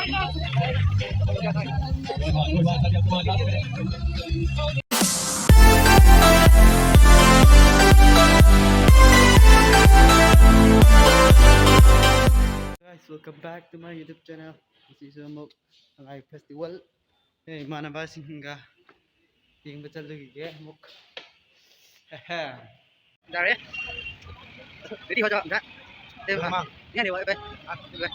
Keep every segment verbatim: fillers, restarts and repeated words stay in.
Guys, welcome back to my YouTube channel. This is Amok Sangai Festival. Hey, imanavasingga yangva chatluge amok. Hehe. Dare. Ready ho jo, da. Te ma. Mang. Ni ani wa pe. Ah, ni wa.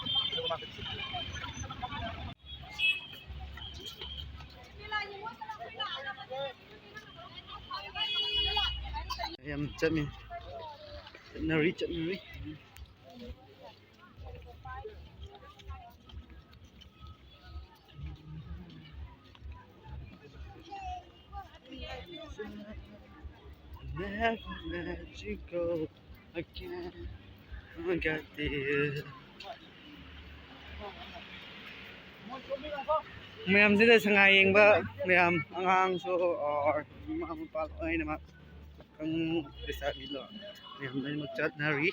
Yam chami. Nari, nari. Never let you go again. I got this. Mayam sida sangai yangva, mayam angangso or mama papa loinamang, kang leisabilo, mayam loinamang chatnari.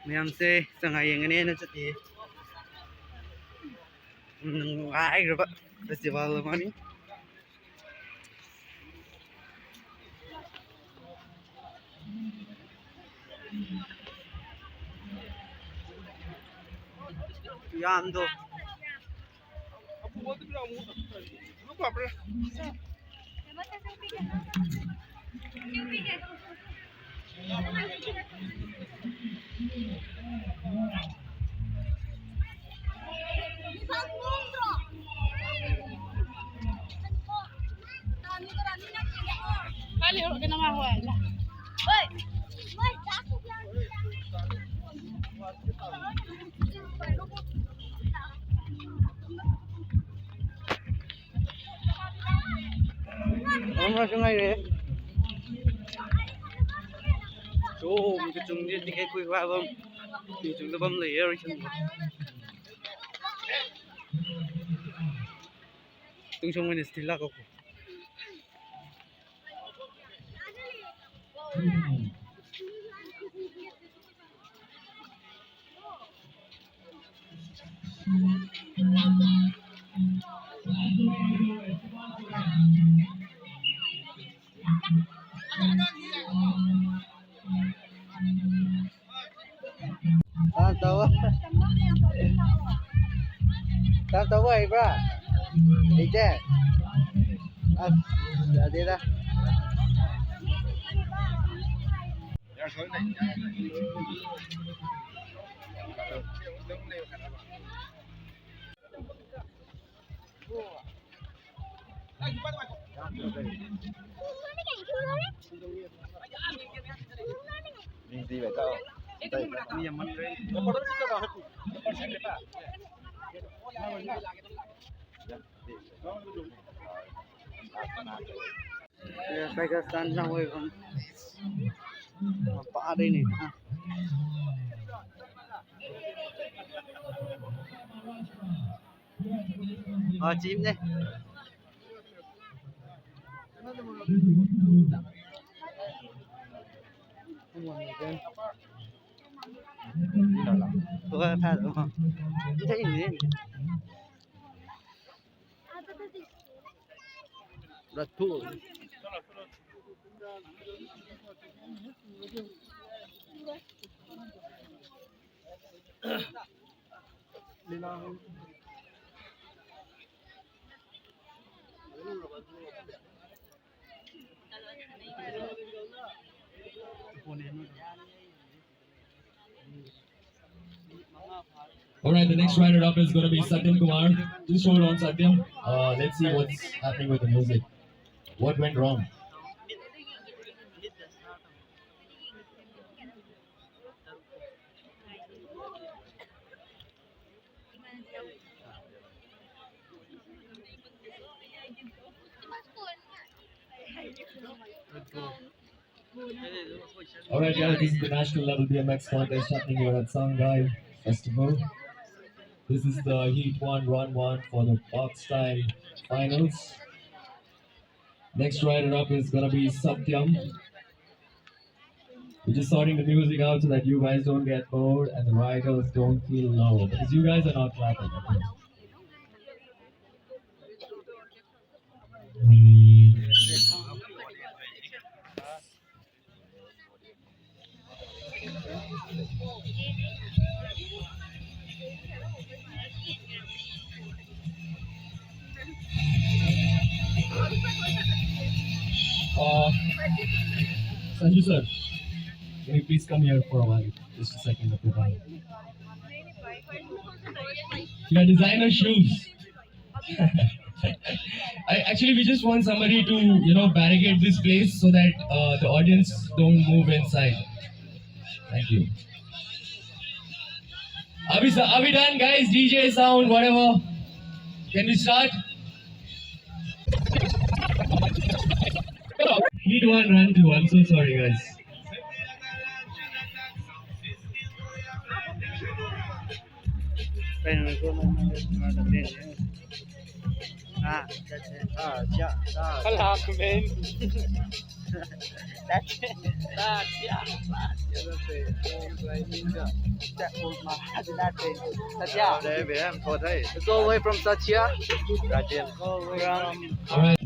Mayamse sangai yangane na chati. Nungai raba festival mani. Yando. Ama sungai re. So, mi kachungdi ticket khuiva pam. Mi kachungda pam leiya, reason. Tungshong Wednesday la ko. Dance tauva. Dance tauva heibra? Heite? As, yadera. Ya, Tiger Stand na wai bang. Apa ada ini? Ha? Ah, team ne. Tua pha lo. Ita ini. Red Bull. All right, the next rider up is gonna be Satyam Kumar. Just hold on, Satyam. Uh, let's see what's happening with the music. What went wrong? All right, guys, this is the national level B M X contest happening here at Sangai Festival. This is the heat one, round one for the box time finals. Next rider up is gonna be Satyam. We're just sorting the music out so that you guys don't get bored and the riders don't feel low, because you guys are not clapping. Uh, Sanju sir, can you please come here for a while? Just a second, okay, bye. Your designer shoes. I, actually, we just want somebody to, you know, barricade this place so that uh, the audience don't move inside. Thank you. Are we, are we done, guys? D J, sound, whatever. Can we start? Need one run too. I'm so sorry, guys. Ah, that's it. Ah, yeah, ah. Kalak, man. That's it. That's, yeah, that's, yeah, that's it. That was my, that's it. That's, yeah. It's all the way from Satya. That's it. All the way from All right.